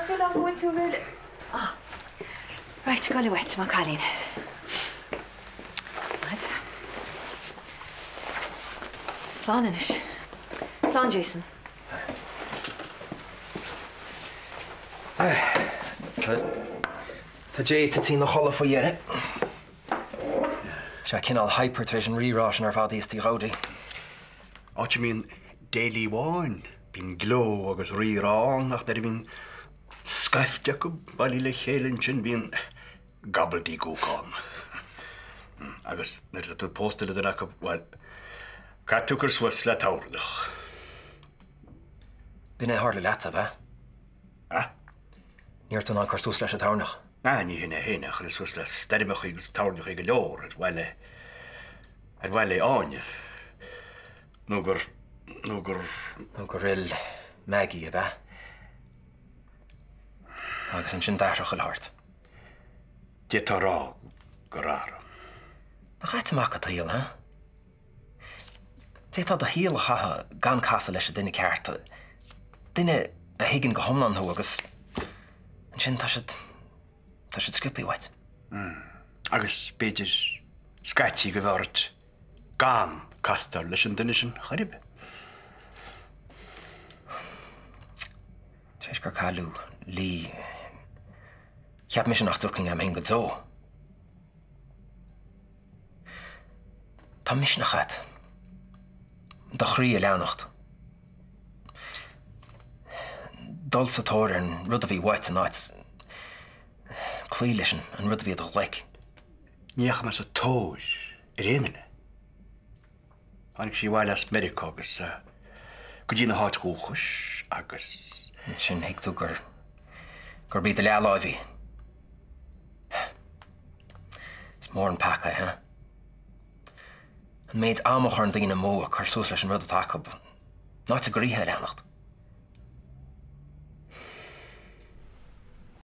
súil agam go bhfuil tú réidh le. Ah. Right, gabh i leith uait, mo chailín. Right. Slán anois. Slán, Jason. Tá Jay tite ina chodladh faoi dheireadh. Sé cineál hyper tar éis an rírá sin ar fad thíos Tigh Ghowdy. Áit a mbíonn déilí bháin, bíonn gleo agus rírá ann ach nuair a bhíonn scaifte acu bailithe le chéile ansin bíonn gobbledygook ann. Agus nuair atá tú pósta le duine acu, bhuel, caithfidh tú cur suas le toirneach. B'in é a tharla leatsa, ab ea? A? Ní raibh tú in ann cur suas leis an toirneach. Ah, ní hin é féin, ach chuir suas le stoirmeacha agus toirneacha go leor ar mhaith le, ar mhaith le Áine. Nó gur, nó gur. Nó gur fhill Maggie, ab ea? Agus ansin d'athraigh chuile shórt. D'fhéadfá a rá gur athraigh. Nach ait amach an tsaol, huh? D'fhéadfá do shaol a chaitheamh gan casadh leis an duine ceart, duine a thuigeann go hiomlán thú agus ansin tá siad, tá siad sciobtha uait. Agus b'fhéidir scaití go bheadh ort gan castáil leis an duine sin chor ar bith. Tar éis gur cailleadh Lee, cheap mise nach dtiocfainn agam féin go deo. Tá misneach agat. Do chroí a leanacht. Dul sa tóir ar an rud a bhí uait in áit cloí leis an rud a bhí i do ghlaic. Ní dheachaigh mé sa tóir ar aon duine. Tháinig sí abhaile as Meiriceá agus go dtí na háit dhúchais agus. Ansin thuig tú gur gurb í do leathláimh í. Is mór an peaca é, huh? An méid ama a chuireann daoine amú ag cur suas leis an rud atá acu, in áit a gcroíthe a leanacht.